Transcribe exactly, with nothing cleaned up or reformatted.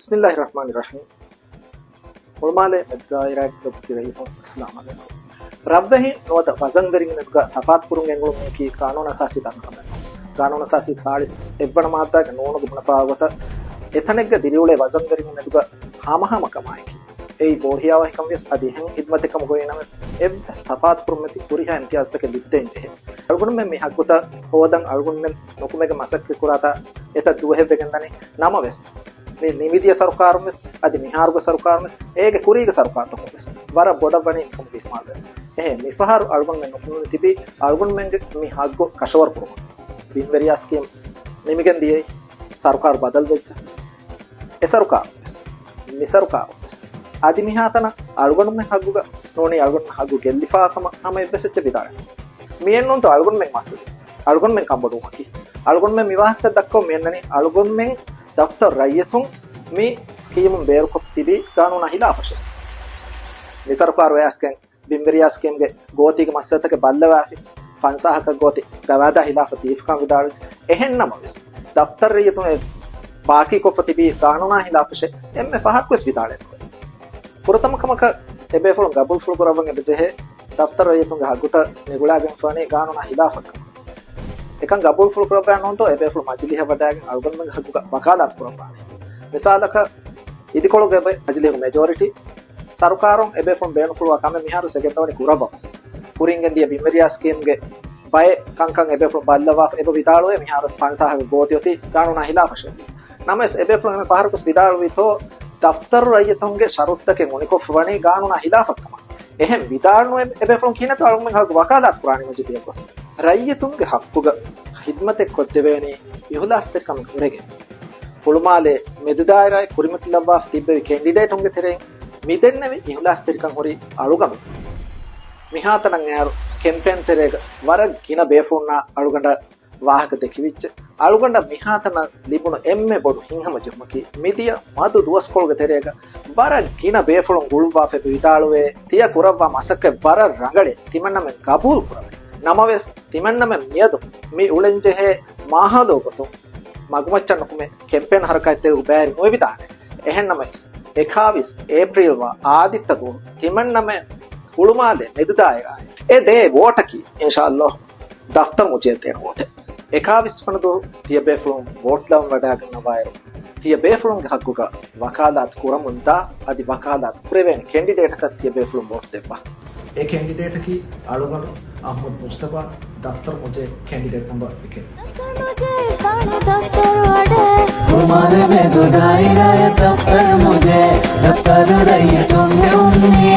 ބިސްމިއްލާހި ރަޙްމާނި ރަޙީމް. ހުޅުމާލޭ މެދުދާއިރާގެ ދޮގުތި ރައްޔިތުން އައްސަލާމް ޢަލައިކުމް. ރަށްވެހި ނުވަތަ ވަޒަންވެރިންގެ މެދުގަ ތަފާތުކުރުން ގެންގުޅުމީކީ ގާނޫނު އަސާސީ ދަށުން ކަމެއް. ގާނޫނު އަސާސީގެ ސާޅީސް އެއްވަނަ މާއްދާގެ ނޫނުގެ ބުނެފާ ގޮތަށް އެތަނެއްގަ ދިރިއުޅޭ ވަޒަންވެރިންގެ މެދުގަ ހާމަހާމަކަމާއެކީ. އެއީ ބޯހިޔާވަހިކަމަށް ވިޔަސް އަދި އެހެން ހިދުމަތެއް ކަމަށް ގޮވީ ނަމަވެސް، އެއްވެސް ތަފާތުކުރުން ނެތި ހުރިހާ އިމްތިޔާޒުތަކެއް ލިބިދޭން ޖެހޭ. އަޅުގަނޑުމެން މި ހައްގުތައް ހޯދަން އަޅުގަނޑުމެން ނުކުމެގެން މަސައްކަތް ކުރާތާ އެތައް ދުވަހެއް ވެގެން ދަނީ. ނަމަވެސް، މި ނިމިދިޔަ ސަރުކާރުން ވެސް، އަދި މިހާރުގެ ސަރުކާރުން ވެސް، އޭގެ ކުރީގެ ސަރުކާރުތަކުން ވެސް ވަރަށް ބޮޑަށް ވަނީ މިކަމުގެ އިހުމާލު ދެއްވުން. އެހެން މިފަހަރު އަޅުގަނޑުމެން ނުކުމެގެން ތިބީ އަޅުގަނޑުމެންގެ މި ހައްގު ކަށަވަރު ކުރުމަށް. ބިންވެރިޔާ ސްކީމް ނިމިގެން ދިޔައީ ސަރުކާރު ބަދަލު ވެއްޖެ. އެ ސަރުކާރުން ވެސް، މި ސަރުކާރުން ވެސް، އަދި މިހާތަނަށް އަޅުގަނޑުމެން ހައްގުގަ ނޫނީ އަޅުގަނޑުމެން ހައްގު ގެއްލިފާ ކަމަށް ހަމަ އެއްވެސް އެއްޗެއް ވިދާޅެއް ނުވޭ. މިއެއް ނޫންތޯ އަޅުގަނޑުމެން މައްސަލަ. އަޅުގަނޑުމެން ކަންބޮޑުވުމަކީ. އަޅުގަނޑުމެން މި ވާހަކަ ދައްކަމުން މިއަންނަނީ އަޅުގަނޑުމެން ދަފްތަރު ރައްޔިތުން މި ސްކީމުން ބޭރުކޮށްފަ ތިބީ ގާނޫނާ ހިލާފަށޭ. މި ސަރުކާރު އައިސްގެން ބިންވެރިޔާ ސްކީމްގެ ގޯތީގެ މައްސަލަތަކެއް ބައްލަވާފި، ފަންސާހަކަށް ގޯތި ގަވާއިދާ ހިލާފަށް ދީފަކަން ވިދާޅުވި. އެހެން ނަމަވެސް، ދަފްތަރު ރައްޔިތުން އެ ބާކީކޮށްފަ ތިބީ ގާނޫނާ ހިލާފަށޭ އެންމެ ފަހަރަކުވެސް ވިދާޅެއް ނުވޭ. ފުރަތަމަ ކަމަކަށް އެބޭފުޅުން ގަބޫލުފުޅު ކުރައްވަން އެބަޖެހޭ ދަފްތަރު ރައްޔިތުންގެ ހައްގުތައް ނިގުޅާގެންފާނީ ގާނޫނާ ހިލާފަށް ކަމަށް. އެކަން ގަބޫލުފުޅު ކުރައްވާ ނޫންތޯ އެބޭފުޅުން މަޖިލީހަށް ވަޑައިގެން އަޅުގަނޑުމެންގެ ހައްގުގަ ވަކާލާތު ކުރައްވާނެ. މިސާލަކަށް އިދިކޮޅުގެ މަޖިލީހުގެ މެޖޯރިޓީ ސަރުކާރުން އެބޭފުޅުން ބޭނުންފުޅުވާ ކަމެއް މިހާރު އެގެންދަވަނީ ކުރައްވަމުން. ކުރިން ގެންދިޔަ ބިންވެރިޔާ ސްކީމްގެ ބައެއް ކަންކަން އެބޭފުޅުން ބައްލަވާފަ އެބަ ވިދާޅުވޭ މިހާރު ފަންސާހަކަށް ގޯތި އޮތީ ގާނޫނާ ހިލާފަށޭ. ނަމަވެސް އެބޭފުޅުން އެންމެ ފަހަރަކުވެސް ވިދާޅުވީތޯ ދަފްތަރު ރައްޔިތުންގެ ޝަރުތުތަކެއް އުނިކޮށްފަ ވަނީ ގާނޫނާ ހިލާފަށް ކަމަށް. އެހެން ވިދާޅުނުވެ އެބޭފުޅުން ކިހިނެއްތޯ އަޅުގަނޑުމެން ހައްގު ވަކާލާތު ކުރާނީ މަޖިލީހަށް ގޮސް. ރައްޔިތުންގެ ހައްގުގަ ހިދުމަތެއް ކޮށްދެވޭނީ އިހުލާސްތެރިކަމެއް ހުރެގެން. ހުޅުމާލޭ މެދުދާއިރާއަށް ކުރިމަތިލައްވާފަ ތިއްބެވި ކެންޑިޑޭޓުންގެ ތެރެއިން މިދެންނެވި އިހުލާސްތެރިކަން ހުރީ އަޅުގަނޑު. މިހާތަނަށް އައިއިރު ކެމްޕޭން ތެރޭގަ ވަރަށް ގިނަ ބޭފުޅުންނާ އަޅުގަނޑަށް ވާހަކަ ދެކެވިއްޖެ. އަޅުގަނޑަށް މިހާތަނަށް ލިބުނު އެންމެ ބޮޑު ހިތްހަމަޖެހުމަކީ، މިދިޔަ މަދު ދުވަސްކޮޅުގެ ތެރޭގަ ވަރަށް ގިނަ ބޭފުޅުން ގުޅުއްވާފަ އެބަ ވިދާޅުވޭ، ތިޔަ ކުރައްވާ މަސައްކަތް ވަރަށް ރަނގަޅޭ، ތިމަންނަމެން ގަބޫލު ކުރަމޭ. ނަމަވެސް، ތިމަންނަމެން މިއަދު މި އުޅެންޖެހޭ މާހައުލު ގޮތުން މަގުމައްޗަށް ނުކުމެ ކެމްޕޭން ހަރަކާތްތެރިއަކު ބައިވެރިވެވިދާނެ. އެހެންނަމަވެސް، އެކާވީސް އޭޕްރީލް ވާ އާދިއްތަ ދުވަހު ތިމަންނަމެން ހުޅުމާލެ މެދުދާއިރާއި އެ ދޭ ވޯޓަކީ، އިންޝާﷲ، ދަފްތަރު މުޖޭ ދޭން ވޯޓެއް. އެކާވީސް ވަނަ ދުވަހު ތިޔަބޭފުޅުން ވޯޓް ލަވަން ވަޑައިގަންނަވާއިރު، ތިޔަބޭފުޅުންގެ ހައްގުގަ ވަކާލާތު ކުރަމުންދާ އަދި ވަކާލާތު ކުރެވޭނެ ކެންޑިޑޭޓަކަށް ތިޔަބޭފުޅުން ވޯޓް ދެއްވާ. އެ ކެންޑިޑޭޓަކީ އަޅުގަނޑު އަޙްމަދު މުޖްތަބާ، ދަފްތަރު މުޖޭ ކެންޑިޑޭޓް ނަމްބަރު އެކެއް. ދަފްތަރު މުޖޭ ދާނެ ދަފްތަރު އަޑެއް. ހުޅުމާލެ މެދު ދާއިރާއަށް ދަފްތަރު މުޖޭ، ދަފްތަރު ރައްޔިތުންގެ އުންމީ